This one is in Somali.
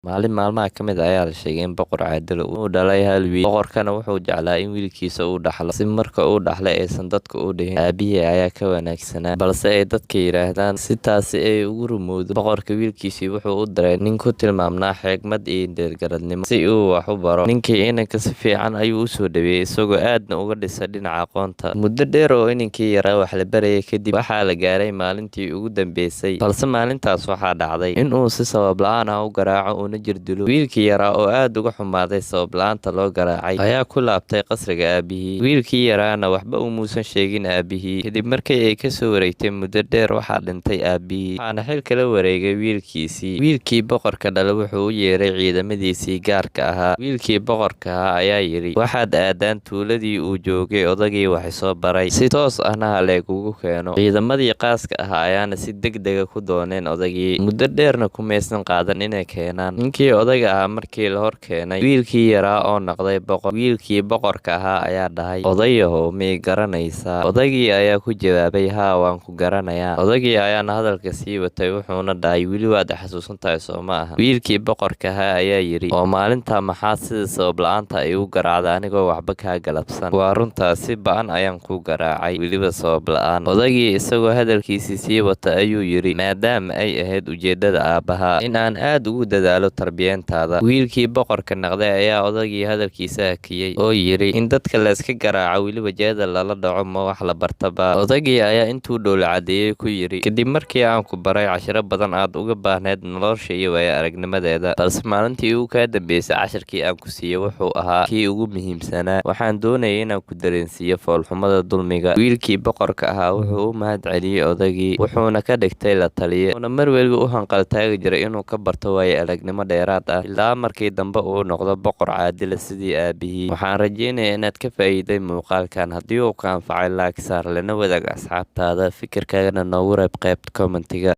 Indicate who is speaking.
Speaker 1: Maalin maalmaha ka mid ah ayaa la sheegay in Boqor Caadil uu dhalay hal wiil. Boqorkana wuxuu jeclaa in wiilkiisa uu dhaxlo, si marka uu dhaxlo aysan dadku u dhihin "Aabbihii ayaa ka wanaagsanaa," balse ay dadka yiraahdaan. Si taasi ay ugu rumowdo, boqorka wiilkiisii wuxuu u diray nin ku tilmaamnaa xigmad iyo dheergaradnimo si uu wax u baro. Ninkii inanka si fiican ayuu u soo dhoweeyay, isagoo aadna uga dhisay dhinaca aqoonta. Muddo dheer oo inankii yaraa wax la barayay kadib, waxaa la gaaray maalintii ugu dambeysay. Balse maalintaas waxaa dhacday in uu si sabab la'aan ah u garaaco una jirdilo. Wiilkii yaraa oo aad uga xumaaday sabab la'aanta loo garaacay ayaa ku laabtay qasriga aabbihii. Wiilkii yaraana waxba umuusan sheegin aabbihii. Kadib markii ay kasoo wareegtay muddo dheer, waxaa dhintay aabbihii, waxaana xilka la wareegay wiilkiisii. Wiilkii boqorka dhalay wuxuu u yeeray ciidamadiisii gaarka ahaa. Wiilkii boqorka ahaa ayaa yidhi, "Waxaad aadaan tuuladii uu joogay odagii wax isoo baray, si toos ahna ha laygugu keeno." Ciidamadii qaaska ahaa ayaana si degdeg ah ku dooneen odagii, muddo dheerna kumaysan qaadan inay keenaan. Ninkii odayga ahaa markii la hor keenay wiilkii yaraa oo noqday boqor, wiilkii boqorka ahaa ayaa dhahay, "Odayahow, ma i garanaysaa?" Odaygii ayaa ku jawaabay, "Haa, waan ku garanayaa." Odaygii ayaana hadalka sii watay, wuxuuna dhahay, "Weli waad i xasuusan tahay, soo ma aha?" Wiilkii boqorka ahaa ayaa yidhi, "Oo maalintaa maxaad sida sabab la'aanta iigu garaacday anigoo waxba kaa galabsan?" "Waa runtaa, si ba'an ayaan kuu garaacay, weliba sabab la'aan." Odaygii isagoo hadalkiisii sii wata ayuu yidhi, "Maadaama ay ahayd ujeedada aabbahaa in aan aad ugu dadaalo tarbiyeentaada." Wiilkii boqorka noqday ayaa odaygii hadalkiisa hakiyay oo yidhi, "In dadka la iska garaaco, weliba jeedal lala dhaco, ma wax la bartaba?" Odaygii ayaa intuu dhoola caddeeyay ku yidhi, "Kadib markii aan ku baray cashiro badan aad uga baahnayd nolosha iyo waayo-aragnimadeeda, balse maalintii ugu kaa dambeysay casharkii aan ku siiyey wuxuu ahaa kii ugu muhiimsanaa. Waxaan doonayay inaan ku dareensiiyo foolxumada dulmiga." Wiilkii boqorka ahaa wuxuu u mahad celiyey odaygii, wuxuuna ka dhigtay la taliye, wuxuuna mar waliba u hanqaltaagi jiray inuu ka barto waayo-aragnimo dheeraad ah, ilaa markii dambe uu noqdo boqor caadil ah sidii aabbihii. Waxaan rajeynayaa inaad ka faa'iiday muuqaalkan. Haddii uu ku anfacay, like saar, lana wadaag asxaabtaada, fikirkaagana noogu reeb qaybta comment-iga.